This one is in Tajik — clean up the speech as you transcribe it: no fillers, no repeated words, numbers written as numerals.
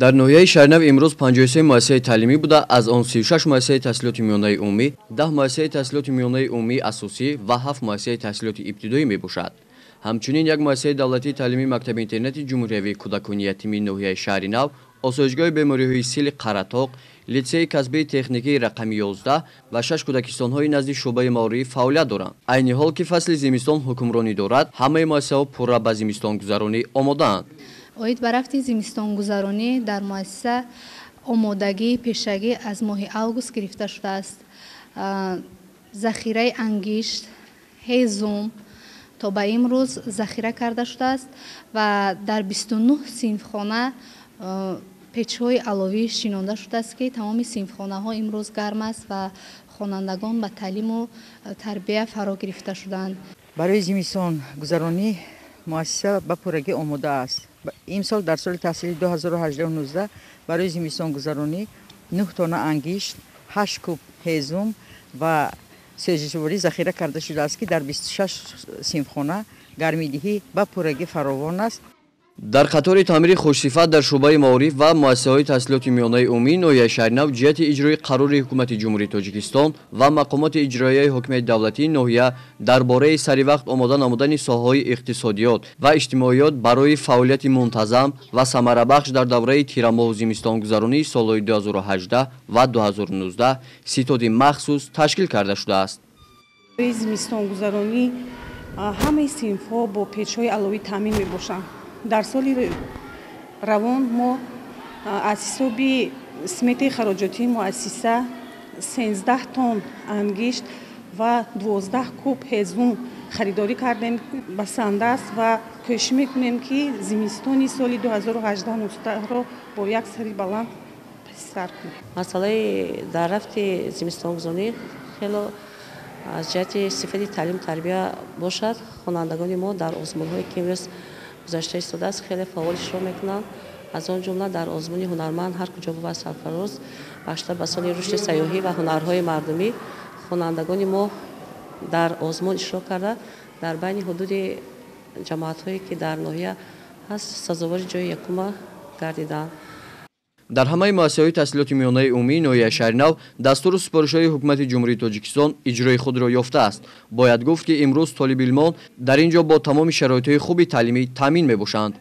Дар ноҳияи Шаҳринав имрӯз 53 муассисаи таълимӣ буда, аз он 36 муассисаи таҳсилоти миёнаи умумӣ, 10 муассисаи таҳсилоти миёнаи умумии асосӣ ва 7 муассисаи таҳсилоти ибтидоӣ мебошад. Ҳамчунин як муассисаи давлатии таълимии мактаби интернати ҷумҳуриявии кӯдакони ятимии ноҳияи Шаҳринав, осоишгоҳи бемориҳои сили Қаратоқ, литсейи касбии техникии рақами 11 ва 6 кӯдакистонҳои назди шӯъбаи маориф фаъолият доранд. Айни ҳол ки фасли зимистон ҳукмронӣ дорад, ҳамаи муассисаҳо пурра ба зимистонгузаронӣ омодаанд. Оид ба рафти зимистонгузаронӣ дар муассиса омодагии пешагӣ аз моҳи август гирифта шудааст. Захираи ангишт, ҳезум то ба имрӯз захира карда шудааст ва дар 29 синфхона печҳои аловӣ шинонда шудааст, ки тамоми синфхонаҳо имрӯз гарм аст ва хонандагон ба таълиму тарбия фаро гирифта шуданд. Барои зимистонгузаронӣ муассиса ба пуррагӣ омода аст. Имсол дар соли таҳсили 2018-19 барои зимистонгузаронӣ 9 тонна ангишт, 8 куб ҳезум ва сӯзишворӣ захира карда шудааст, ки дар 26 синфхона гармидиҳӣ ба пуррагӣ фаровон аст. Дар қатори таъмири хушсифат дар шӯъбаи маориф ва муассисаҳои таҳсилоти миёнаи умумии ноҳияи Шаҳринав ҷиҳати иҷрои қарори ҳукумати Ҷумҳурии Тоҷикистон ва мақомоти иҷроияи ҳокимияти давлатии ноҳия дар бораи саривақт омода намудани соҳаҳои иқтисодиёт ва иҷтимоиёт барои фаъолияти мунтазам ва самарабахш дар давраи тирамоҳу зимистонгузаронии солҳои 2018 ва 2019 ситоди махсус ташкил карда шудааст. Зимистонгузаронӣ ҳамаи синфҳо бо печҳои аловӣ таъмин мебошанд. Дар соли равон мо аз ҳисоби сметаи хароҷотии муассиса 13 тонн ангишт ва 12 куб ҳезум харидорӣ кардем. Басанда аст ва кӯшиш мекунем, ки зимистони соли 2018-19-ро бо як сари баланд пасисар кунем. Масъалаи дар рафти зимистонгузаронӣ хело аз ҷиҳати сифати таълиму тарбия бошад. Хонандагони мо дар озмунҳое, ки имрӯз гузашта истодааст, хеле фаъол иштирок мекунанд. Аз он ҷумла дар озмуни ҳунарманд ҳар куҷо бувад сарфароз, бахшида ба соли рушди сайёҳӣ ва ҳунарҳои мардумӣ, хонандагони мо дар озмун иштирок карда, дар байни ҳудуди ҷамоатҳое, ки дар ноҳия ҳаст, сазовори ҷои якума гардиданд. Дар ҳамаи муассисаҳои таҳсилоти миёнаи умумии ноҳияи Шаҳринав дастуру супоришҳои ҳукумати Ҷумҳурии Тоҷикистон иҷрои худро ёфтааст. Бояд гуфт, ки имрӯз толибилмон дар ин ҷо бо тамоми шароитҳои хуби таълимӣ таъмин мебошанд.